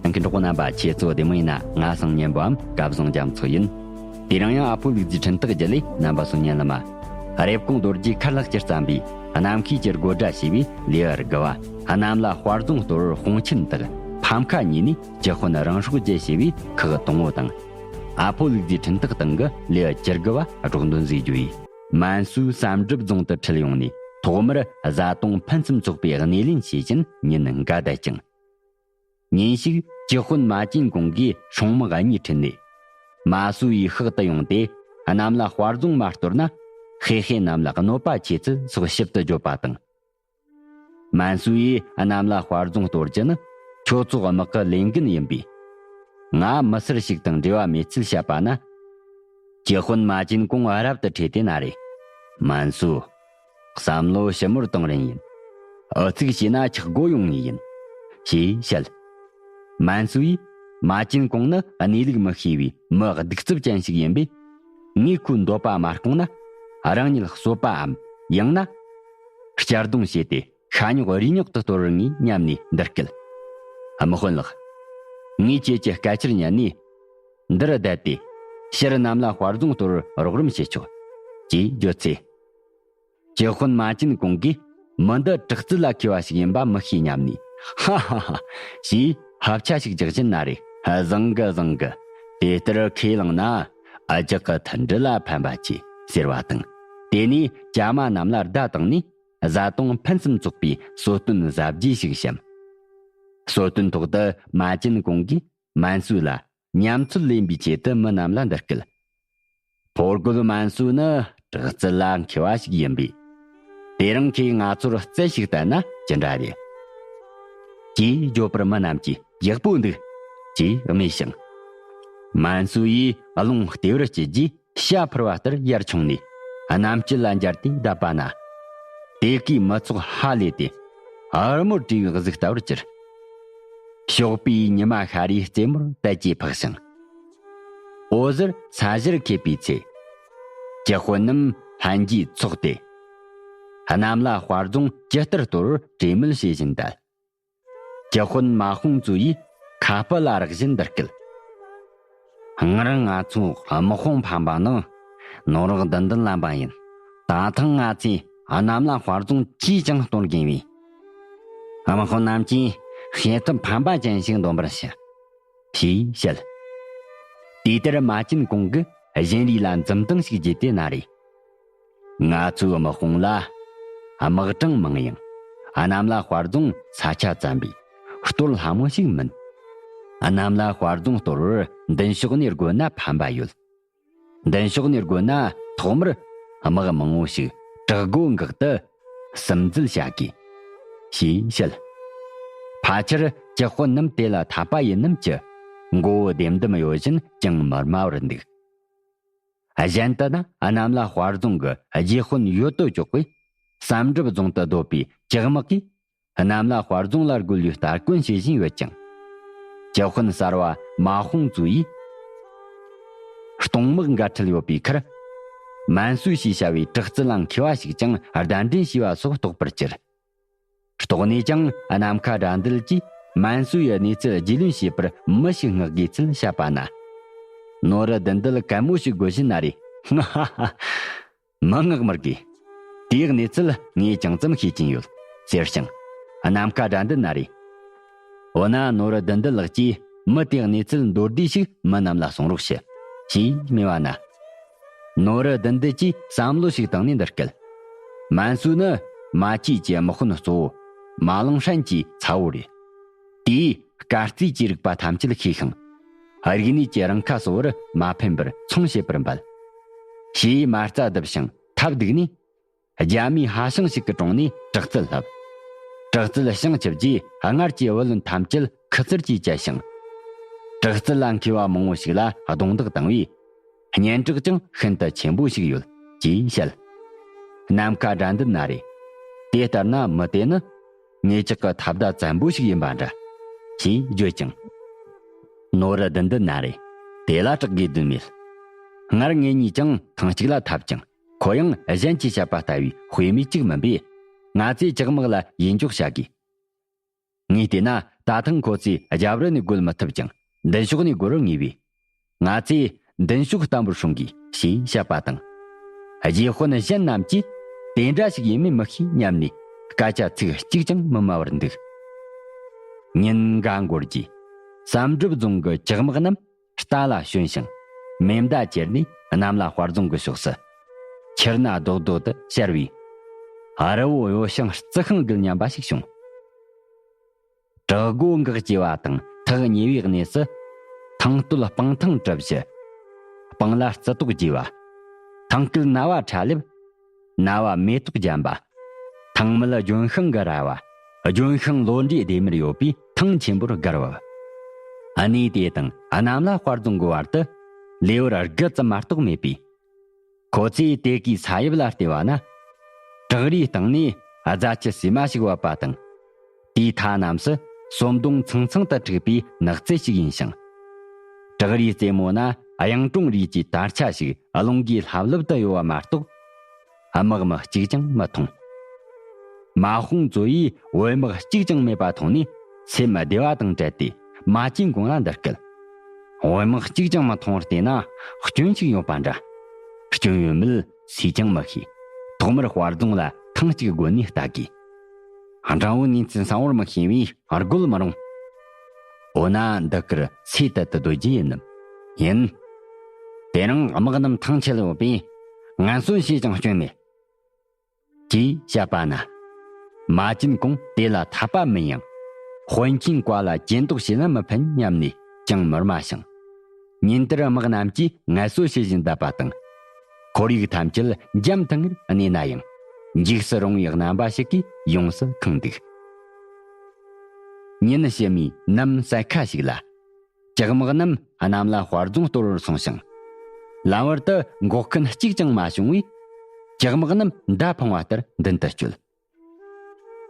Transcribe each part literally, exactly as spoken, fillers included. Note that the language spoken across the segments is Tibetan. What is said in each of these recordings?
མཁན་གྲོགས་པོ་རྣམ་པ། ཁྱེད་ཚོ་བདེ་མོ་ཡིན་ན། ང་སང་ཉན་པའམ་སྐལ་བཟང་རྒྱ་མཚོ་ཡིན། དེ་རིང་ཡང་ཨ་ཕོ་ལུག་རྫིའི་འཕྲིན་སྟེགས་བརྒྱུད་ལས་རྣམ་པ་ཚོ་ཉན་ལ་མ། རེབ་གོང་རྡོ་རྗེ་མཁར་ལགས་ཀྱིས་བརྩམས་པའི་གནམ་ཤེས་ཀྱི་དགོད་སྒྲ་ཞེས་པའི་ལེའུ་དགུ་བ། གནམ་ལ་དཔའ་རྫོང་གཏོར་དཔུང་ཆེན་དག་ཕམ་ཁ་ཉོས་ནས་ཀྱི་ཧོན་རང་སྲོག་བཅད་ཞེས་པའི་ཁག་དང་པོ་དང་། ཨ་ཕོ་ལུག་རྫིའི་འཕྲིན་སྟེགས་སྟེང་གི་ལེའུ་བཅུ་དགུ་བ་སྒྲོག་འདོན་ཟིག་རྒྱུ་ཡིན། མན་སུའུ་བསམ་གྲུབ་རྫོང་དུ་ཁྲིད་ཡོང་ནས་ཐོག་མར་བཟའ་བཏུང་ཕུན་སུམ་ཚོགས་པའི་སྣེ་ལེན་བྱེད་བཞིན་ཉིན་འགའ་བསྡད་ཅིང་། ཉིན་ཞིག་ཀྱི་ཧོན་མ་ཅིན་གོང་གིས་སྲུང་དམག་གཉིས་ཁྲིད་ནས། མ་སུའུ་ཡི་ཕྱག་ཏུ་ཡོང་སྟེ། གནམ་ལ་དཔའ་རྫོང་མ་གཏོར་ན། ཧེ་ཧེ་གནམ་ལ་གནོད་པ་ཆེ་ཚུལ་སོགས་ཞིབ་ཏུ་བརྗོད་པ་དང་། མན་སུའུ་ཡིས་གནམ་ལ་དཔའ་རྫོང་གཏོར་རྒྱུ་ནི། ཁྱོད་ཚོ་དམག་གི་ལས་འགན་ཡིན་པས། ང་མི་སེར་ཞིག་དང་འབྲེལ་བ་མེད་ཚུལ་བཤད་པ་ན། ཀྱི་ཧོན་མ་ཅིན་གོང་རབ་ཏུ་ཁྲོས་ཏེ་ན་རེ། མན་སུའུ། བསམ་བློ་ཞིབ་མོར་གཏོང་རན་ཡིན། ཨུ་ཚུགས་བྱས་ན་ཆག་སྒོ་ཡོང་ངེས་ཡིན། ཞེས་བཤད། མན་སུའུ་ཡིས། མ་ཅིན་གོང་ནི་གནས་ལུགས་མི་ཤེས་པའི་མི་གདུག་རྩུབ་ཅན་ཞིག་ཡིན་པས། ངས་ཁོའི་འདོད་པ་མ་སྐོང་ན། རང་ཉིད་གསོད་པའམ། ཡང་ན། གཅར་རྡུང་བྱས་ཏེ་ཤ་ཉོག་རུས་ཉོག་ཏུ་གཏོར་བར་ངེས་སྙམ་ནས་འདི་སྐད། དམག་དཔོན་ལགས། ངས་ཁྱེད་ཀྱི་སྐད་ཆར་ཉན་ནས། འདིར་བསྡད་དེ། ཕྱིར་གནམ་ལ་དཔའ་རྫོང་གཏོར་རོགས་རམ་བྱེད་ཆོག་ཅེས་བརྗོད་ཚེ། ཀྱི་ཧོན་མ་ཅིན་གོང་གིས་མི་འདི་དྲག་རྩལ་ལ་མཁས་པ་ཞིག་ཡིན་པ་མི་ཤེས་སྙམ་ནས། ཧ་ཧ་ཧ། ཞེས་ཧབ་ཆ་ཞིག་རྒྱག་བཞིན་ན་རེ། བཟང་གི་བཟང་གི། དེ་ལྟར་ཁས་བླངས་ན། ཨ་ཅག་གི་མཐུན་སྒྲིལ་ལ་ཕན་པ་ཆེ། ཟེར་བ་དང་། དེ་ནས་ཇ་མ་གནམ་ལ་བརྡ་བཏང་ནས། བཟའ་བཏུང་ཕུན་སུམ་ཚོགས་པའི་གསོལ་སྟོན་གཟབ་རྒྱས་ཤིག་བཤམས། གསོལ་སྟོན་ཐོག་ཏུ་མ་ཅིན་གོང་གིས་མན་སུའུ་ལ། མཉམ་ཚོད་ལེན་པའི་ཆེད་དུ་མི་རྣམས་ལ་འདི་སྐད། ཕོ་རྒོད་མན་སུའུ་ནི་དྲག་རྩལ་ལ་མཁས་པ་ཞིག་ཡིན་པས། དེ་རིང་ཁོས་ང་ཚོར་རྩལ་ཞིག་བསྟན་ན་ཅི་འདྲ་རེད། ཅེས་བརྗོད་པར་མི་རྣམས་ཀྱིས་ཡག་པོ་འདུག་ཅེས་སྨྲས་ཤིང་། མན་སུའུ་ཡིས་རླུང་ལྟེ་བར་བསྐྱེད་རྗེས་བྱ་འཕུར་བ་ལྟར་ཡར་མཆོངས་ནས་གནམ་དཀྱིལ་ལ་འབྱར་ཏེ་བསྡད་པ་ན། དེ་གའི་མི་ཚོགས་ཧ་ལས་ཏེ། ཨར་མོར་བྲོས་པའི་གཟུགས་ལྟ་བུར་གྱུར། ཞོགས་པའི་ཉི་མ་ཤར་རིའི་རྩེ་མོར་དལ་གྱིས་འཕགས་ཤིང་། འོད་ཟེར་ས་གཞིར་འཁྱིལ་པའི་ཚེ། ཀྱི་ཧོན་རྣམས་ལྷན་གྱིས་ཚོགས་ཏེ། གནམ་ལ་དཔའ་རྫོང་ཇི་ལྟར་གཏོར་བར་གྲོས་མོལ་བྱེད་བཞིན་གདའ། ཀྱི་ཧོན་མ་ཧོང་ཙུའུ་ཡིས་ཁ་སྤུ་ལ་རེག་བཞིན་འདི་སྐད། སྔར་ང་ཚོ་དམག་དཔུང་ཕམ་པ་ནི་ནོར་བདུན་ལྡན་ལམ་པ་ཡིན། ད་ཐེངས་ང་ཚོས་གནམ་ལ་དཔའ་རྫོང་ཅིས་ཀྱང་གཏོར་དགོས་པས། དམག་དཔོན་རྣམས་ཀྱིས་བྱེད་ཐབས་ཕམ་པ་ཅན་ཞིག་འདོན་པར་བྱ། ཞེས་བཤད། དེ་ལྟར་མ་ཅིན་གོང་གིས་གཞན་རིགས་ལ་འཛུམ་མདངས་ཤིག་བརྗེས་ཏེ་ན་རེ། ང་ཚོའི་དམག་དཔུང་ལ་དམག་གྲངས་མང་ཡང་། གནམ་ལ་དཔའ་རྫོང་ས་ཆ་བཙན་པས་གཏོར་སླ་མོ་ཞིག་མིན། གནམ་ལ་དཔའ་རྫོང་གཏོར་བར་མདུན་ཕྱོགས་ནས་རྒོལ་ན་ཕན་པ་ཡོད། མདུན་ཕྱོགས་ནས་རྒོལ་ན་ཐོག་མར་དམག་མང་བོ་ཞིག་བྲག་སྒོ་འགག་ཏུ་སིམ་འཛུལ་བྱ་དགོས། ཞེས་བཤད། ཕལ་ཆེར་ཀྱི་ཧོན་རྣམས་དེ་ལ་འཐད་པ་ཡིན་ནམ་གྱི་མགོ་བོ་ལྡེམ་ལྡེམ་གཡོ་བཞིན་ཅང་མི་སྨྲ་བར་འདུག་གཞན་དུ་ན་གནམ་ལ་དཔའ་རྫོང་གི་རྗེ་དཔོན་ཡོད་དོ་ཅོག་གིས་བསམ་གྲུབ་རྫོང་དུ་སྡོད་པའི་ཀྱི་དམག་གིས་གནམ་ལ་དཔའ་རྫོང་ལ་རྒོལ་བའི་སྟ་གོན་བྱེད་བཞིན་ཡོད་ཅིང་། ཀྱི་དཔོན་གསར་བ་མ་ཧོང་ཙུའུ་ཡིས་གཏོང་དམག་འགའ་ཁྲིད་ཡོད་པའི་ཁར། མན་སུའུ་ཞེས་བྱ་བའི་དྲག་རྩལ་ལ་མཁས་པ་ཞིག་ཀྱང་གདན་འདྲེན་བྱས་པ་སོགས་རྟོགས་པར་གྱུར། རྟོགས་ནས་ཀྱང་ནམ་མཁའ་དགྲ་འདུལ་གྱིས་མན་སུའུ་ཡི་གནས་ཚུལ་རྒྱུས་ལོན་བྱེད་པར་མི་ཞིག་མངགས་དགོས་ཚུལ་བཤད་པ་ན། ནོར་བུ་བདུད་འདུལ་གད་མོ་ཞིག་དགོད་བཞིན་ན་རེ། ཧ་ཧ་ཧ། མི་མངགས་མི་དགོས། དེའི་གནས་ཚུལ་ངས་ཅུང་ཙམ་ཤེས་ཀྱིན་ཡོད། ཟེར་ཞིང་། ནམ་མཁའ་དགྲ་འདུལ་ན་རེ། འོ་ན་ནོར་བུ་བདུད་འདུལ་ལགས་ཀྱིས་མི་དེའི་གནས་ཚུལ་མདོར་བསྡུས་ཤིག་མི་རྣམས་ལ་གསུང་རོགས་ཞུ། ཞེས་སྨྲས་པ་ན། ནོར་བུ་བདུད་འདུལ་གྱིས་བསམ་བློ་ཞིག་བཏང་ནས་འདི་སྐད། མན་སུའུ་ནི་མ་ཆུའི་དམག་དཔོན་གཙོ་བོ་མ་ལང་ཧྲན་གྱི་ཚ་བོ་རེད། དེས་སྐར་རྩིས་ཀྱི་རིག་པ་ཐམས་ཅད་ཤེས་ཤིང་། རིག་གནས་ཀྱི་རང་ཁ་གསོ་བར་མ་ཕན་པར་ཚོང་བྱེད་པར་འབད། ཞེས་མ་རྩ་བརྡིབས་ཤིང་ཐབ་བརྡིགས་ནས། རྒྱ་མིའི་ཧྭ་ཤང་ཞིག་གི་དྲུང་ནས་དྲག་རྩལ་བསླབས། དྲག་རྩལ་བྱང་ཆུབ་རྗེས་སྔར་གྱི་བུ་ལོན་ཐམས་ཅད་ཁུ་ཚུར་གྱིས་བཅད་ཞིང་། དྲག་རྩལ་ལ་མཁས་པ་མང་བོ་ཞིག་ལ་རྡུང་རྡེག་བཏང་བས། སྙན་གྲགས་ཀྱང་ཤིན་ཏུ་ཆེན་པོ་ཞིག་ཡོད་ཅེས་བཤད། ནམ་མཁའ་དགྲ་འདུལ་ན་རེ། དེ་ལྟར་ན་མི་དེ་ནི་ངེད་ཅག་གི་ཐབ་མདའ་བཙན་པོ་ཞིག་ཡིན་པ་འདྲ། ཞེས་བརྗོད་ཅིང་། ནོར་བུ་བདུད་འདུལ་ན་རེ། དེ་ལ་སྐྲག་དགོས་དོན་མེད། སྔར་ངེད་གཉིས་ཀྱང་ཐེངས་གཅིག་ལ་འཐབ་ཅིང་། ཁོ་ཡང་གཞན་གྱིས་བཤད་པ་ལྟ་བུའི་དཔེ་མེད་ཅིག་མིན་པས། ང་ཚོས་ཀྱི་དམག་ལ་ཡིད་འཇོག་བྱ་དགོས། ངས་བལྟས་ན་ ད་ཐེངས་ཁོ་ཚོས་རྒྱབ་རི་ནས་བརྒོལ་མི་ཐུབ་ཀྱང་མདུན་ཕྱོགས་ནས་བརྒོལ་རུ་ངེས་པས། ང་ཚོས་མདུན་ཕྱོགས་བརྟན་པོར་སྲུང་དགོས་ཞེས་བཤད་པ་དང་། རྗེ་དཔོན་གཞན་རྣམས་ཀྱིས་དེ་འདྲ་ཞིག་ཡིན་མིན་མི་ཤེས་སྙམ་ནས་སྐད་ཆ་ཚིག་གཅིག་ཀྱང་མི་སྨྲ་བར་འདུག་ཉིན་འགའ་འགོར་རྗེས། བསམ་གྲུབ་རྫོང་གི་ཇག་དམག་རྣམས་རྟ་ལ་ཞོན་ཞིང་མེ་མདའ་ཁྱེར་ནས་གནམ་ལ་དཔའ་རྫོང་གི་ཕྱོགས་སུ་ཁྱེར་ན་རྡོག་རྡོག་ཏུ་ཤར་བས། རི་བོ་གཡོ་ཞིང་རྩི་ཤིང་འགུལ་སྙམ་པ་ཞིག་བྱུང་། བྲག་སྒོ་འགག་ཅེས་པ་དང་ཐག་ཉེ་བའི་གནས་སུ། ཐང་སྟོད་སྤང་ཐང་གྲུ་བཞི། སྤང་ལ་རྩི་ཏོག་རྒྱས་པ། ཐང་སྐོད་ན་བ་ཁྲ་ལེབ། ན་བ་མེ་ཏོག་རྒྱན་པ། ཐང་མིལ་ལྗོན་ཤིང་གི་ར་བ། ལྗོན་ཤིང་ལོ་འདྲའི་ལྡེ་མིར་ཡོད་པའི་ཐང་ཆེན་པོར་བརྒལ་བ། གནས་དེ་དང་གནམ་ལ་དཔའ་རྫོང་གི་བར་དུ་ལེའུར་དགུ་ཙམ་མ་གཏོགས་མེད་པས། ཁོ་ཚོས་དེ་གའི་ས་དབྱིབས་ལ་བལྟས་པ་ན། བྲག་རིའི་སྟེང་ནས་རྫ་ཆུ་བསིལ་མ་ཞིག་བབས་པ་དང་། དེའི་མཐའ་རྣམས་སུ་སོམ་སྡོང་ཚང་ཚང་དུ་འཁྲིགས་པའི་ནགས་ཚལ་ཞིག་ཡིན་ཞིང་། བྲག་རིའི་རྩེ་མོ་ན་གཡུང་དྲུང་རིས་ཀྱི་དར་ཆ་ཞིག་རླུང་གིས་ལྷབ་ལྷུབ་ཏུ་གཡོ་བ་མ་གཏོགས། དམག་མི་གཅིག་ཀྱང་མི་མཐོང་། མ་ཧོང་ཙུའུ་ཡིས་བོད་དམག་གཅིག་ཀྱང་མེད་པ་མཐོང་ནས་སེམས་བདེ་བ་དང་བྲལ་ཏེ་མ་ཅིན་གུང་ལ་འདི་སྐད། བོད་དམག་གཅིག་ཀྱང་མི་མཐོང་བར་བལྟས་ན་སྐྱོན་ཞིག་ཡོད་པ་འདྲ། སྐྱོན་ཡོད་མེད་སུས་ཀྱང་མི་ཤེས། ཐོག་མར་དཔའ་རྫོང་ལ་ཐེངས་གཅིག་བརྒོལ་ནས་ལྟ་དགོས། འགྲམ་བུ་ནས་ཚུར་གསང་བོར་མི་ཤེས་པས་བརྒོལ་མི་རུང་། འོ་ན་འདི་ཀར་ཚེ་དལ་དུ་སྡོད་རྒྱུ་ཡིན་ནམ། ཡིན། དེ་རིང་དམག་རྣམས་ཐང་ཆད་ཡོད་པས་ངལ་གསོ་བྱས་ཀྱང་སྐྱོན་མེད། ཅེས་བཤད་པ་ན། མ་ཅིན་གུང་དེ་ལ་འཐད་པ་མིན་ཡང་། དཔོན་ཆེན་བཀའ་ལ་ཇུས་གཏོགས་བྱས་ན་མི་ཕན་སྙམ་ནས་ཅང་མི་སྨྲ་ཞིང་། ཉིན་དེར་དམག་རྣམས་ཀྱིས་ངལ་གསོ་བྱེད་བཞིན་བསྡད་པ་དང་། ཁོར་ཡུག་ཐམས་ཅད་འཇམ་ཐིང་ངེར་གནས་ན་ཡང་། འཇིགས་སུ་རུང་བའི་རྣམ་པ་ཞིག་གིས་ཡོངས་སུ་ཁེངས་འདུག་ཉིན་ཕྱི་མའི་ནམ་གསལ་ཁ་ཞིག་ལ། ཇག་དམག་རྣམས་གནམ་ལ་དཔའ་རྫོང་གཏོར་བར་སོང་ཞིང་། ལམ་བར་དུ་འགོག་མཁན་གཅིག་ཀྱང་མ་བྱུང་བས། ཇག་དམག་རྣམས་མདའ་འཕང་བ་ལྟར་མདུན་དུ་བསྐྱོད།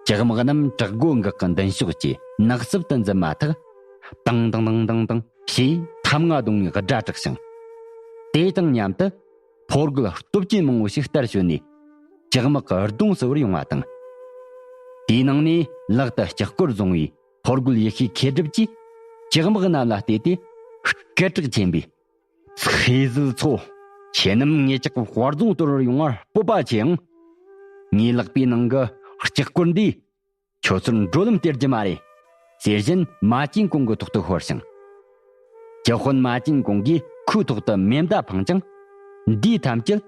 ཇག་དམག་རྣམས་བྲག་སྒོ་འགག་གི་མདུན་ཕྱོགས་ཀྱི་ནགས་གསེབ་ཏུ་འཛུལ་མ་ཐག་ཏང་ཏང་ཏང་ཏང་ཏང་ཞེས་ཐབ་རྔ་རྡུང་བའི་སྒྲ་གྲགས་ཤིང་། དེ་དང་མཉམ་དུ་ཕོ་རྒོད་སྟོབས་ཆེན་མང་བོ་ཞིག་རྟར་བྱོན་ནས་ཇག་དམག་གི་གདོང་བསུ་བར་ཡོང་བ་དང་། དེའི་ནང་ནས་ལག་ཏུ་ལྕགས་སྒོར་བཟུང་བའི་ཕོ་རྒོད་ཡེ་ཤེས་མཁས་གྲུབ་ཀྱིས་ཇག་དམག་རྣམས་ལ་བལྟས་ཏེ་སྐད་གྲགས་ཆེན་པོས། ཚེ་ཟིལ་ཚོ། ཁྱེད་རྣམས་ངེད་ཅག་གི་དཔའ་རྫོང་གཏོར་བར་ཡོང་བར་སྤོབས་པ་ཆེ་ཡང་། ངའི་ལག་པའི་ནང་གི་ལྕགས་སྒོར་འདིས་ཁྱོད་ཚོར་འགྲོ་ལམ་སྟེར་རྒྱུ་མ་རེད། ཟེར་བཞིན་མ་ཅིན་གུང་གི་ཐོག་ཏུ་ཤོར་ཞིང་། ཇག་དཔོན་མ་ཅིན་གུང་གིས་ཁོའི་ཐོག་ཏུ་མེ་མདའ་འཕངས་ཀྱང་། འདིས་ཐམས་ཅད་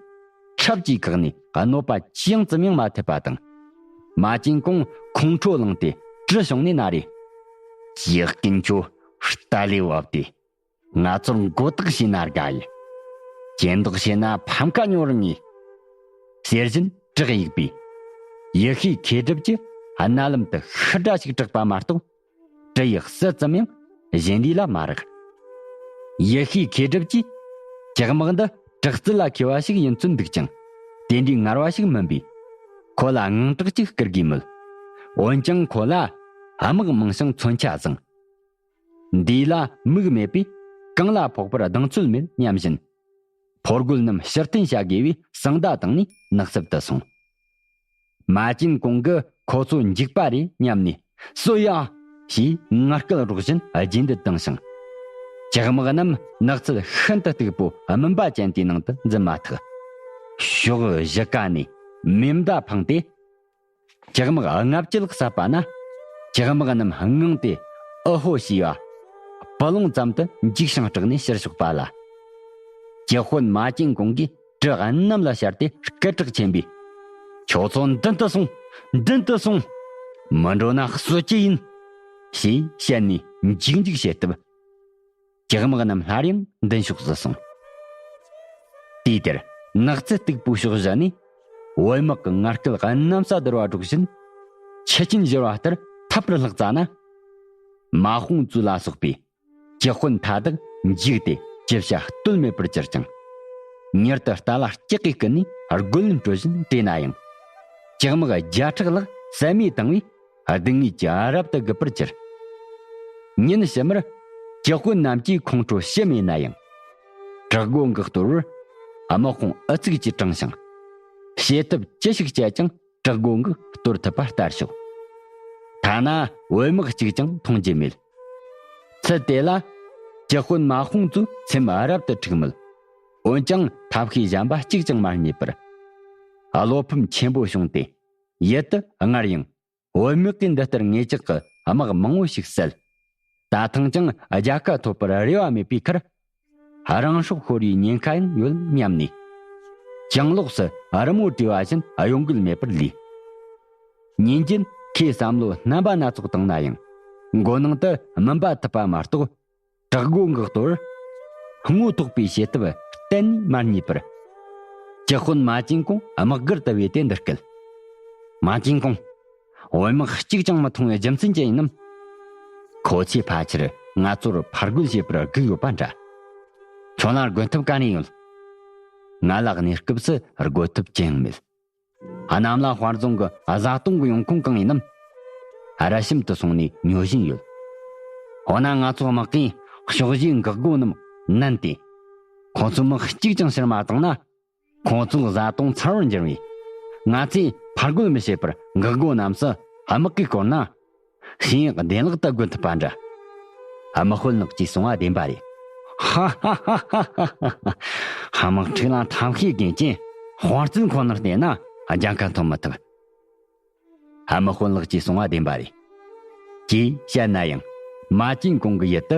ཁྲབ་ཀྱིས་བཀག་ནས་གནོད་པ་ཅི་ཡང་ཙམ་ཡང་མ་ཐེབས་པ་དང་། མ་ཅིན་གུང་ཁོང་ཁྲོ་ལངས་ཏེ་གྲི་བྱུང་ནས་ན་རེ། ཇག་རྐུན་ཁྱོད་རྟ་ལས་བབས་ཏེ། ང་ཚོར་མགོ་བཏགས་བྱས་ན་དགའ་ཡི། གྱེན་ལྡོག་བྱས་ན་ཕམ་ཁ་ཉོ་རུ་ངེས། ཟེར་བཞིན་བྲག་གཡུགས་པས། ཡེ་ཤེས་མཁས་གྲུབ་ཀྱི་རྣ་ལམ་དུ་ཤི་སྒྲ་ཞིག་གྲགས་པ་མ་གཏོགས། གྲི་ཡིས་སུ་ཙམ་ཡང་གཞན་ལུས་ལ་མ་རེག་ཡེ་ཤེས་མཁས་གྲུབ་ཀྱིས་ཇག་དམག་འདི་དྲག་རྩལ་ལ་མཁས་པ་ཞིག་ཡིན་ཚུལ་འདུག་ཀྱང་། དེ་འདྲའི་ངར་བ་ཞིག་མིན་པས། ཁོ་ལ་དངངས་སྐྲག་ཅིག་སྐུར་དགོས་མོད། འོན་ཀྱང་ཁོ་ལ་དམག་མང་ཞིང་མཚོན་ཆ་བཟང་། འདི་ལ་མིག་མེད་པས་གང་ལ་ཕོག་པར་གདེང་ཚོད་མེད་སྙམ་བཞིན། ཕོ་རྒོད་རྣམས་ཕྱིར་འཐེན་བྱ་དགོས་པའི་གསང་བརྡ་བཏང་ནས་ནགས་གསེབ་ཏུ་སོང་། མ་ཅིན་གུང་གིས་ཁོ་ཚོ་འཇིགས་པ་རེད་སྙམ་ནས་གསོད་ཡ། ཞེས་ངར་སྐད་སྒྲོག་བཞིན་རྗེས་འདེད་བཏང་ཞིང་། ཇག་དམག་རྣམས་ནགས་ཚལ་ཤིན་ཏུ་སྟུག་པོ་སྨིན་པ་ཅན་དེའི་ནང་དུ་འཛུལ་མ་ཐག་ཕྱོགས་བཞི་ཀ་ནས་མེ་མདའ་འཕངས་ཏེ། ཇག་དམག་ལྔ་བཅུ་ལྷག་བསད་པ་ན། ཇག་དམག་རྣམས་དངངས་ཏེ་ཨ་ཧོ་ཞེས་པ། སྤུ་ལོང་ཙམ་དུ་འཇིགས་ཤིང་སྐྲག་ནས་ཕྱིར་ཞོག་པ་ལ། ཇག་དཔོན་མ་ཅིན་གུང་གིས་གྲི་གནམ་ལ་ཤར་ཏེ་སྐད་གྲགས་ཆེན་པོས། ཁྱོད་ཚོ་མདུན་དུ་སོང་། མདུན་དུ་སོང་། མི་འགྲོ་ན་གསོད་རྒྱུ་ཡིན། ཞེས་བཤད་ནས་འཇིགས་འཇིགས་བྱེད་སྟབས། ཇག་དམག་རྣམས་སླར་ཡང་མདུན་ཕྱོགས་སུ་སོང་། དུས་དེར་ནགས་ཚལ་སྟུག་པོའི་ཕྱོགས་བཞི་ནས་བོད་དམག་གི་ངར་སྐད་གནམ་ས་བརྡོལ་བ་སྒྲོག་བཞིན་ཆུ་རྐྱེན་བཞུར་བ་ལྟར་འཐབ་པར་ལྷག་ཙ་ན། མ་ཧོང་ཙུའུ་ལ་སོགས་པའི་ཇག་དཔོན་མཐའ་དག་འཇིགས་ཏེ་ཅི་བྱ་གཏོལ་མེད་པར་གྱུར་ཅིང་། མྱུར་དུ་རྟ་ལ་སྐྱེག་གིས་བསྐུལ་ནས་རྒོལ་ལན་སྤྲོད་བཞིན་བྲོས་ན་ཡང་། ཇག་དམག་བརྒྱ་ཕྲག་ལྷག་ཟད་མེད་བཏང་བས། སྡུག་བསྔལ་གྱིས་རབ་ཏུ་རྒུད་པར་གྱུར། ཉིན་ཕྱི་མར་ཇག་དཔོན་རྣམས་ཀྱིས་ཁོང་ཁྲོ་ཞི་མེད་ན་ཡང་། བྲག་སྒོ་འགག་གཏོར་བར་དམག་དཔུང་ཨུ་ཚུགས་ཀྱིས་དྲངས་ཤིང་། བྱེད་ཐབས་ཅི་ཞིག་སྤྱད་ཀྱང་བྲག་སྒོ་འགག་གཏོར་ཐུབ་པ་ལྟར་ཤོག་ད་ ཐ་ན་འོད་དམག་གཅིག་ཀྱང་མཐོང་རྒྱུ་མེད། ཚུལ་དེ་ལ་ཀྱི་ཧོན་མ་ཧོང་ཙུའུ་སེམས་རབ་ཏུ་འཁྲུགས་མོད། འོན་ཀྱང་ཐབས་ཤེས་གཞན་པ་གཅིག་ཀྱང་མ་རྙེད་པར། བློ་ཕམ་ཆེན་པོ་བྱུང་སྟེ། ཡུལ་དུ་སྔར་ཡང་འོད་དམག་གིས་འདི་ལྟར་ངེས་ཅག་གི་དམག་མང་བོ་ཞིག་བསད། ད་ཐེངས་ཀྱང་རྒྱལ་ཁ་ཐོབ་པར་རེ་བ་མེད་པའི་ཁར། རང་སྲོག་ཤོར་བའི་ཉེན་ཁ་ཡང་ཡོད་སྙམ་ནས། གྱང་ལོགས་སུ་རི་མོ་བྲིས་པ་བཞིན་གཡོ་འགུལ་མེད་པར་ལུས། ཉིན་རྒྱུན་ཁོས་བསམ་བློ་རྣམ་པ་སྣ་ཚོགས་བཏང་ན་ཡང་། མགོ་ནང་དུ་སྨིན་པ་ཐུབ་པ་མ་གཏོགས། དྲག་སྒོ་འགག་གཏོར། དངོས་ཐོག་པའི་བྱེད་ཐབས་གཏན་ནས་མ་རྙེད་པར། ཀྱི་ཧོན་མ་ཅིན་གོང་དམག་སྒར་དུ་བོས་ཏེ་འདི་སྐད། མ་ཅིན་གོང་། འོད་དམག་གཅིག་ཀྱང་མི་མཐོང་བའི་རྒྱུ་མཚན་ཅི་ཡིན་ནམ། ཁོ་ཚོས་ཕལ་ཆེར་ང་ཚོར་ཕར་རྒོལ་བྱེད་པར་སྒུག་ཡོད་པ་འདྲ། ཁྱོད་ལ་རྒོལ་ཐབས་ག་ནས་ཡོད། ང་ལ་གནས་སྐབས་སུ་རྒོལ་ཐབས་ཅི་ཡང་མེད། གནམ་ལ་དཔལ་བཟང་གི་བཟའ་བཏུང་གི་ཡོང་ཁུངས་གང་ཡིན་ནམ། ར་ཤམ་དུ་སོང་ནས་ཉོ་བཞིན་ཡོད། འོ་ན་ང་ཚོ་དམག་གིས་ཕྱོགས་བཞིའི་འགག་སྒོ་རྣམས་མནན་ཏེ། ཁོང་ཚོའི་དམག་གཅིག་ཀྱང་ཕྱིར་མ་བཏང་ན། ཁོང་ཚོའི་བཟའ་བཏུང་ཚར་བར་འགྱུར་བས། ང་ཚོས་ཕར་རྒོལ་མི་བྱེད་པར་འགག་སྒོ་རྣམས་སུ་དམག་གིས་བསྐོར་ན། ཤེས་ཡོན་བདེ་བླག་ཏུ་སྒོ་ཐུབ་པ་འདྲ། དམག་དཔོན་ལགས་ཀྱིས་གསུང་བ་བདེན་པ་རེད། ཧ་ཧ་ཧ་ཧ། དམག་འཁྲུག་ལ་ཐབས་ཤེས་དགོས་རྐྱེན་དཔའ་རྩལ་ཁོ་ནར་བརྟེན་ན་རྒྱལ་ཁ་ཐོབ་མི་ཐུབ། དམག་དཔོན་ལགས་ཀྱིས་གསུང་བ་བདེན་པ་རེད། ཅེས་བཤད་ན་ཡང་། མ་ཅིན་གོང་གི་ཡུལ་དུ་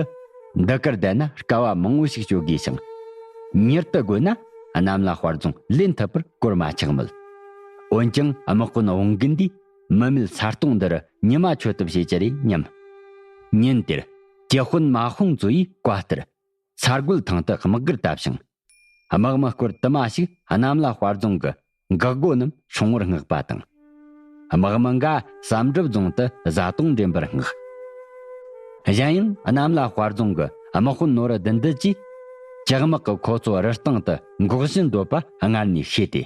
འདི་གར་བསྡད་ན་དཀའ་བ་མང་བོ་ཞིག་སྤྱོད་དགོས་ཤིང་། མྱུར་དུ་དགོས་ན་གནམ་ལ་དཔལ་བཟང་ལེན་ཐུབ་པར་གོར་མ་ཆག་མོད། འོན་ཀྱང་དམག་དཔོན་བང་གིན་འདིས་མི་མེད་ས་སྟོང་འདིར་ཉི་མ་མཆོད་ཐབས་བྱེད་ཀྱི་རེད་སྙམ། ཉིན་དེར་ཀྱི་ཧོན་མ་ཧོང་ཙུའུ་ཡིས་བཀའ་ལྟར་ས་རྒོད་ཐང་དུ་དམག་སྒར་བཏབ་ཞིང་། དམག་མི་སྐོར་དུ་མ་ཞིག་གནམ་ལ་དཔལ་བཟང་གི་འགག་སྒོ་རྣམས་སྲུང་བར་མངགས་པ་དང་། དམག་མི་འགའ་བསམ་གྲུབ་རྫོང་དུ་བཟའ་བཏུང་འདྲེན་པར་མངགས། གཞན་ཡང་གནམ་ལ་དཔལ་བཟང་གི་དམག་དཔོན་ནོར་བདུན་འདི་གྱིས་ཀྱི་དམག་གིས་ཁོ་ཚོ་རི་སྟེང་དུ་འགོག་བཞིན་སྡོད་པ་སྔར་ནས་ཤེས་ཏེ།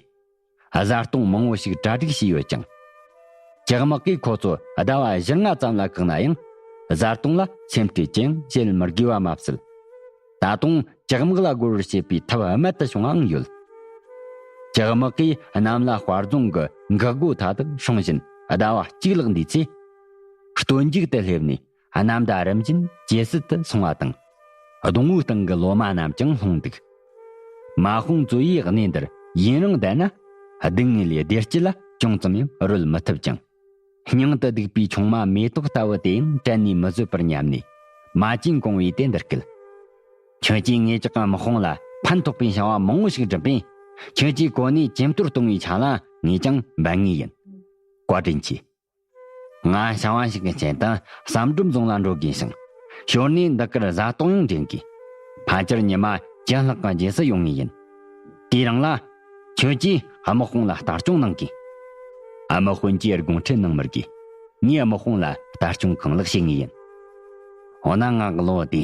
བཟའ་བཏུང་མང་བོ་ཞིག་གྲ་སྒྲིག་བྱས་ཡོད་ཀྱང་། ཀྱི་དམག་གིས་ཁོ་ཚོ་ཟླ་བ་བཞི་ལྔ་ཙམ་ལ་བཀག་ན་ཡང་། བཟའ་བཏུང་ལ་སེམས་ཁྲལ་ཅི་ཡང་བྱེད་མི་དགོས་པ་མ་ཟད། ད་དུང་ཀྱི་དམག་ལ་རྒོལ་བར་བྱེད་པའི་ཐབས་རྨད་དུ་བྱུང་བའང་ཡོད། ཀྱི་དམག་གིས་གནམ་ལ་དཔལ་བཟང་གི་འགག་སྒོ་མཐའ་དག་སྲུང་བཞིན་ཟླ་བ་གཅིག་ལྷག་འདས་ཚེ། སྟོན་མཇུག་ཏུ་སླེབས་ནས་གནམ་ཟླ་རིམ་བཞིན་ཇེ་ཟད་དུ་སོང་བ་དང་། སྡོང་བོའི་སྟེང་གི་ལོ་མ་རྣམས་ཀྱང་ལྷུང་འདུག་མ་ཧོང་ཙུའུ་ཡིས་གནས་འདིར་ཡུན་རིང་བསྡད་ན། སྡུག་བསྔལ་ལས་བདེ་སྐྱིད་ལ་ཅུང་ཙམ་ཡང་རོལ་མི་ཐུབ་ཅིང་། སྙིང་དུ་སྡུག་པའི་ཆུང་མ་མེ་ཏོག་ལྟ་བུ་དེ་ཡང་དྲན་ནས་མི་བཟོད་པར་སྙམ་ནས། མ་ཅིན་གོང་བོས་དེ་འདི་སྐད། ཁྱོད་ཀྱིས་ངེད་ཅག་གི་དམག་དཔུང་ལ་ཕན་ཐོགས་པའི་བྱ་བ་མང་བོ་ཞིག་བསྒྲུབས་པས། ཁྱོད་ཀྱིས་གོ་གནས་ཇེ་མཐོར་གཏོང་བའི་ཆ་ལ་ངས་ཀྱང་འབད་ངེས་ཡིན། བཀའ་དྲིན་ཆེ། ང་བྱ་བ་ཞིག་གི་ཆེད་དུ་བསམ་གྲུབ་རྫོང་ལ་འགྲོ་དགོས་ཤིང་། ཞོར་ནས་འདི་གར་བཟའ་བཏུང་ཡང་འདྲེན་དགོས། ཕལ་ཆེར་ཉི་མ་བཅུ་ལྷག་གི་རྗེས་སུ་ཡོང་ངེས་ཡིན། དེའི་རིང་ལ། ཁྱོད་ཀྱིས་དམག་དཔུང་ལ་ལྟ་སྐྱོང་གནང་དགོས། དམག་དཔོན་གྱིས་དགོངས་འཁྲེལ་གནང་མི་དགོས། ངས་དམག་དཔུང་ལ་ལྟ་སྐྱོང་གང་ལེགས་བྱེད་ངེས་ཡིན། འོ་ན་ང་གི་བློ་བདེ།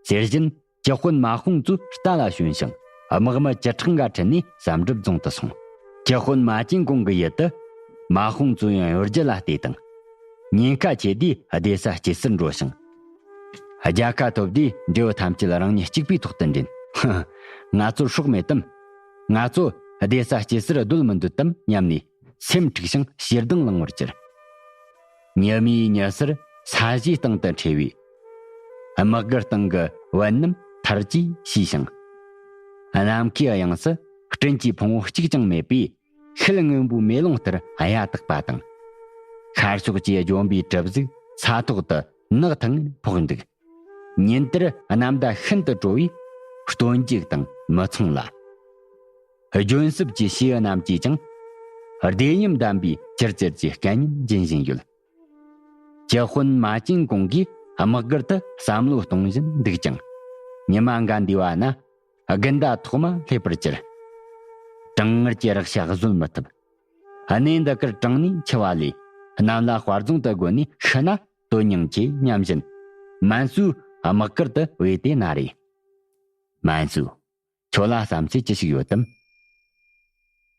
ཟེར་བཞིན། ཀྱི་དཔོན་མ་ཧོང་ཙུའུ་རྟ་ལ་ཞོན་ཞིང་། དམག་མི་བཅུ་ཕྲག་འགའ་ཁྲིད་ནས་བསམ་གྲུབ་རྫོང་དུ་སོང་། ཀྱི་དཔོན་མ་ཅིན་གོང་གི་ཡུལ་དུ། མ་ཧོང་ཙུའུ་ཡང་གཡོ་སྒྱུ་ལ་བལྟས་དང་། ཉེན་ཁ་ཆེ་དུས་སྡོད་ས་སྐྱེལ་སར་འགྲོ་ཞིང་། རྒྱལ་ཁ་ཐོབ་དུས་འབྲས་བུ་ཐམས་ཅད་རང་ཉིད་གཅིག་པུའི་ཐོག་ཏུ་འདྲེན། ཧ། ང་ཚོར་སྲོག་མེད་དམ། ང་ཚོ་སྡོད་ས་སྐྱེལ་སར་སྡོད་མི་འདོད་དམ་སྙམ་ནས། སེམས་འཁྲུགས་ཤིང་ཞེ་སྡང་ལངས་པར་གྱུར། ཉི་མའི་ཉི་ཟེར་ས་གཞིའི་སྟེང་དུ་འཕྲོས་པས། དམག་སྒར་སྟེང་གི་བུན་རྣམས་ཐར་གྱིས་ཕྱིས་ཤིང་། ནམ་མཁའི་དབྱིངས་སུ་སྤྲིན་གྱི་ཕུང་བོ་གཅིག་ཀྱང་མེད་པས། ཤེལ་སྔོན་པོའི་མེ་ལོང་ལྟར་གཡའ་དག་པ་དང་། ཤར་ཕྱོགས་ཀྱི་ལྗོན་པའི་གྲིབ་གཟུགས་ས་ཐོག་ཏུ་ནག་ཐིང་ངེར་ཕོག་འདུག་ཉིན་དེར་གནམ་ཟླ་ཤིན་ཏུ་དྲོ་བས་སྟོན་མཇུག་དང་མི་མཚུངས་ལ། ལྗོན་སྲིབ་ཀྱི་བྱེའུ་རྣམས་ཀྱིས་ཀྱང་བདེ་སྙོམས་ལྡན་པའི་ཅིར་ཅིར་གྱི་སྐད་སྙན་འབྱིན་བཞིན་ཡོད། ཀྱི་དཔོན་མ་ཅིན་གོང་གིས་དམག་སྒར་དུ་བསམ་བློ་གཏོང་བཞིན་འདུག་ཀྱང་། ཉི་མ་འགའ་འདས་པ་ན་དགུན་ཟླ་ཐོག་མ་སླེབས་པར་གྱུར། གྲང་ངར་གྱི་རེག་བྱ་བཟོད་མི་ཐུབ། གནས་འདི་གར་གྲང་ནས་འཆི་བ་ལས། གནམ་ལ་དཔལ་བཟང་དུ་བསྒོས་ནས་ཤི་ན་དོན་སྙིང་ཆེ་སྙམ་བཞིན། མན་སུའུ་དམག་སྒར་དུ་བོས་ཏེ་ན་རེ། མན་སུའུ། ཁྱོད་ལ་བསམ་ཚུལ་ཅི་ཞིག་ཡོད་དམ།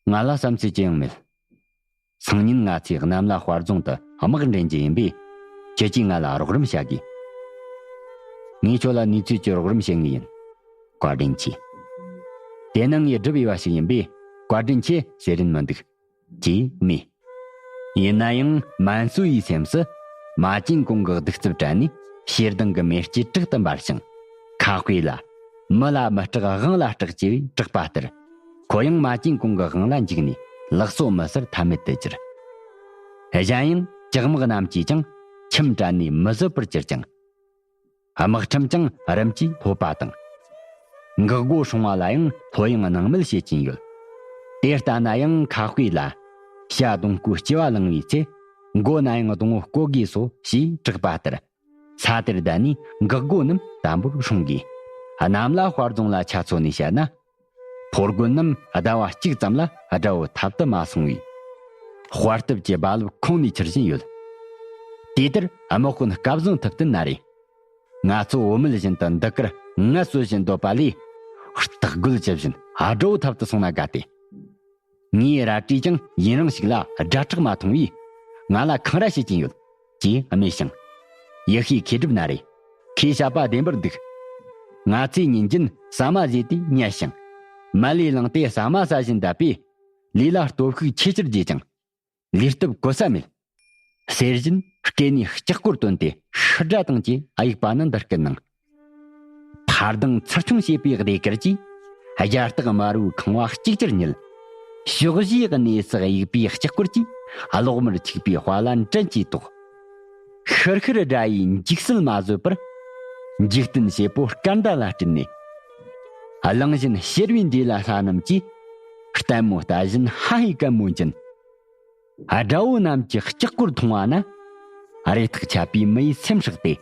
ང་ལ་བསམ་ཚུལ་ཅི་ཡང་མེད། སང་ཉིན་ང་ཚོས་གནམ་ལ་དཔལ་བཟང་དུ་དམག་འདྲེན་རྒྱུ་ཡིན་པས། ཁྱེད་ཀྱིས་ང་ལ་རོགས་རམ་བྱ་དགོས། ངས་ཁྱོད་ལ་ནུས་ཚོད་ཀྱི་རོགས་རམ་བྱེད་ངེས་ཡིན། བཀའ་དྲིན་ཆེ། དེ་ནི་ངས་བསྒྲུབས་ཡོད་པ་ཞིག་ཡིན་པས། བཀའ་དྲིན་ཆེ་ཟེར་རིན་མི་འདུག་ཅེས་སྨྲས། ཡིན་ན་ཡང་མན་སུའུ་ཡི་སེམས་སུ། མ་ཅིན་གོང་གི་གདུག་རྩུབ་བྲལ་ནས་ཞེ་སྡང་གི་མེ་ལྕེ་དྲག་ཏུ་འབར་ཞིང་། ཁ་དཔེ་ལ། མི་ལ་མི་སྐྲག་དབང་ལ་སྐྲག་ཅེས་པའི་གྲགས་པ་ལྟར། ཁོ་ཡང་མ་ཅིན་གོང་གི་དབང་ལ་འཇིགས་ནས་ལག་སོ་མི་སེར་ཐ་མལ་དུ་གྱུར། གཞན་ཡང་ལྕགས་དམག་རྣམས་ཀྱིས་ཀྱང་ཁྱིམ་བྲལ་ནས་མི་བཟོད་པར་གྱུར་ཅིང་། དམག་ཁྲིམས་ཀྱང་རིམ་གྱིས་ལྷོད་པ་དང་། འགག་སྒོ་སྲུང་བ་ལ་ཡང་ལྷོད་ཡངས་སྣང་མེད་བྱེད་ཀྱིན་ཡོད། དེ་ལྟ་ན་ཡང་ཁ་དཔེ་ལ། བྱ་གདོང་བསྐོའི་ལྕི་བ་ལངས་པའི་ཚེ། མགོ་ན་ཡང་སྡོང་བོ་བརྐོ་དགོས་སོ་ཞེས་གྲགས་པ་ལྟར། ས་དེར་བསྡད་ནས་འགག་སྒོ་རྣམས་དམ་པོར་སྲུང་དགོས། གནམ་ལ་དཔའ་རྫོང་ལ་ཆ་མཚོན་ནས་བཤད་ན། ཕོ་རྒོད་རྣམས་ཟླ་བ་གཅིག་ཙམ་ལ་དགྲ་བོ་ཐབས་དུ་མ་སོང་བས། དཔའ་སྟོབས་ཀྱི་རྦ་རླབས་ཁོང་ནས་འཕྱུར་བཞིན་ཡོད། དེ་ལྟར་དམག་དཔོན་སྐལ་བཟང་ཐུབ་བསྟན་ན་རེ། ང་ཚོ་བུད་མེད་བཞིན་དུ་འདི་གར་ངལ་གསོ་བཞིན་སྡོད་པ་ལས། སྟག་རྒོད་ཇི་བཞིན་དགྲ་བོ་ཐབས་དུ་སོང་ན་དགའ་སྟེ། ངའི་རལ་གྲིས་ཀྱང་ཡུན་རིང་ཞིག་ལ་སྒྲ་གྲགས་མ་ཐོང་བས། ང་ལ་འཁང་ར་བྱེད་ཀྱིན་ཡོད། ཅེས་སྨྲས་ཤིང་། ཡེ་ཤེས་མཁས་གྲུབ་ན་རེ། ཁོས་བཤད་པ་བདེན་པར་འདུག། ང་ཚོས་ཉིན་རྒྱུན་ཟ་མ་ཟོས་ཏེ་ཉལ་ཞིང་། མལ་ལས་ལངས་ཏེ་ཟ་མ་ཟ་བཞིན་བསྡད་པས། ལུས་ལ་སྟོབས་ཤུགས་ཆེ་ཆེར་རྒྱས་ཀྱང་། ལུས་སྟོབས་གོ་ས་མེད། ཟེར་བཞིན་སྐེ་ནས་ལྕགས་སྐོར་བཏོན་ཏེ་ཤི་དགྲ་དང་བཅས་ཨ་ཡིག་པ་ནི་འདི་སྐད་གནང་། ཕ་སྡང་ཚུར་མཐོང་བྱེད་པའི་སྡེ་དཀར་གྱིས། རྒྱ་སྟག་དམར་པོའི་ཁང་བ་གཅིག་ཅར་ཉིལ། ཕྱོགས་བཞིའི་གནས་སུ་ཨ་ཡིག་པའི་ལྕགས་སྐོར་གྱིས། གློག་དམར་འཁྱུག་པའི་དཔལ་ལན་དྲན་གྱིས་དོགས། ཤུར་ཤུར་དགྲ་ཡིས་འཇིགས་སུ་མ་བཟོད་པར། འཇིག་རྟེན་བྱེད་པོ་སྐར་མདའ་ལ་སྤྲུལ་ནས། གླིང་བཞིན་ཕྱིར་བའི་འདྲེ་ལ་ལྷ་རྣམས་ཀྱིས། ལྟད་མོ་ལྟ་བཞིན་ཧ་ཧའི་གད་མོ་འབྱིན། དགྲ་བོ་རྣམས་ཀྱི་ལྕགས་སྐོར་མཐོང་བ་ན། རེ་ཐག་ཆད་པའི་མི་ཡི་སེམས་ཧྲག་སྟེ།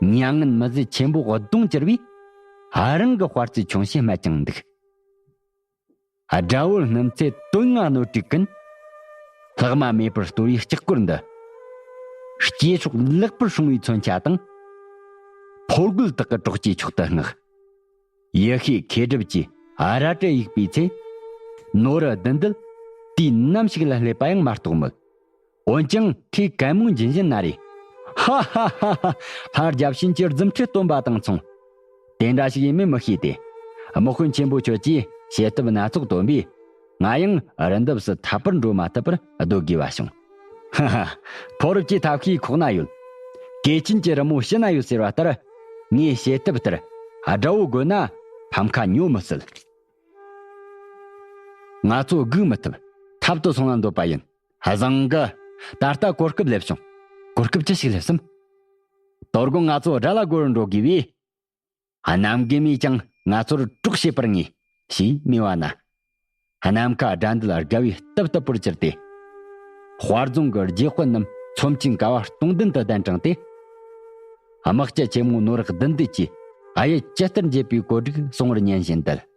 མྱ་ངན་མི་བཟད་ཆེན་པོ་གདོང་གྱུར་བས། རང་གི་དཔའ་རྩལ་ཆུང་ཞེས་སྨད་ཀྱང་འདུག། དགྲ་བོར་སྣུམ་ཚད་དོན་ལྔ་སྣོད་དྲུག་ཀུན། ལྷག་མ་མེད་པར་གཏོར་བའི་ལྕགས་སྐོར་འདི། སྐྱེས་སྲོག་ལེགས་པར་སྲུང་བའི་མཚོན་ཆ་དང་། ཕོ་རྒོད་དག་གི་གྲོགས་ཀྱི་མཆོག་ཏུ་བསྔགས། ཡེ་ཤེས་མཁས་གྲུབ་ཀྱིས་རལ་གྲི་གཡུགས་པའི་ཚེ། ནོར་བུ་བདུད་འདུལ་དུས་ནམ་ཞིག་ལ་སླེབས་པ་ཡང་མ་གཏོགས་མོད། འོན་ཀྱང་ཁོས་གད་མོ་འབྱིན་བཞིན་ན་རེ། ཧ་ཧ་ཧ་ཧ། ལྷ་བརྒྱ་བྱིན་གྱི་རྫུ་འཕྲུལ་སྟོན་པ་དང་མཚུངས། དེ་འདྲ་ཞིག་ཡིན་མིན་མི་ཤེས་ཏེ། དམག་དཔོན་ཆེན་པོ་ཁྱོད་ཀྱིས་བྱེད་ཐབས་སྣ་ཚོགས་སྟོན་པས། ང་ཡང་རི་འདབས་སུ་ཐར་པར་འགྲོ་མ་ཐུབ་པར་སྡོད་དགོས་པ་བྱུང་། ཧ་ཧ། ཕོ་རབ་ཀྱི་ཐབས་ཤེས་ཁོག་ན་ཡོད། གོས་ཆེན་གྱི་རི་མོ་ཕྱི་ན་ཡོད་ཟེར་བ་ལྟར། ངས་བྱེད་ཐབས་ལྟར་དགྲ་བོ་རྒོལ་ན་ཕམ་ཁ་ཉོ་མི་སྲིད། ང་ཚོ་སྒུག་མི་ཐུབ། ཐབ་ཏུ་སོང་ན་འདོད་པ་ཡིན། བཟང་གི། ད་ལྟ་གོ་སྐབས་སླེབས་བྱུང་། གོ་སྐབས་ཅི་ཞིག་སླེབས་སམ། དོ་དགོང་ང་ཚོ་དགྲ་ལ་རྒོལ་བར་འགྲོ་དགོས་པས། གནམ་རྒན་མས་ཀྱང་ང་ཚོར་གྲོགས་བྱེད་པར་ངེས། ཞེས་སྨྲས་པ་ན། ནམ་མཁའ་དགྲ་འདུལ་དགའ་བའི་སྟབས་སྟབ་པོར་གྱུར་ཏེ། དཔའ་རྫོང་གི་རྗེ་དཔོན་རྣམས་ཚོམས་ཆེན་ཀ་བ་སྟོང་ལྡན་དུ་གདན་དྲངས་ཏེ། དམག་སྤྱི་ཆེན་མོ་ནོར་བདུད་འདུལ་གྱིས་ཨ་ཡུལ་ཇི་ལྟར་འབྱེད་པའི་བཀོད་སྒྲིག་གསུང་བར་ཉན་བཞིན་བསྡད།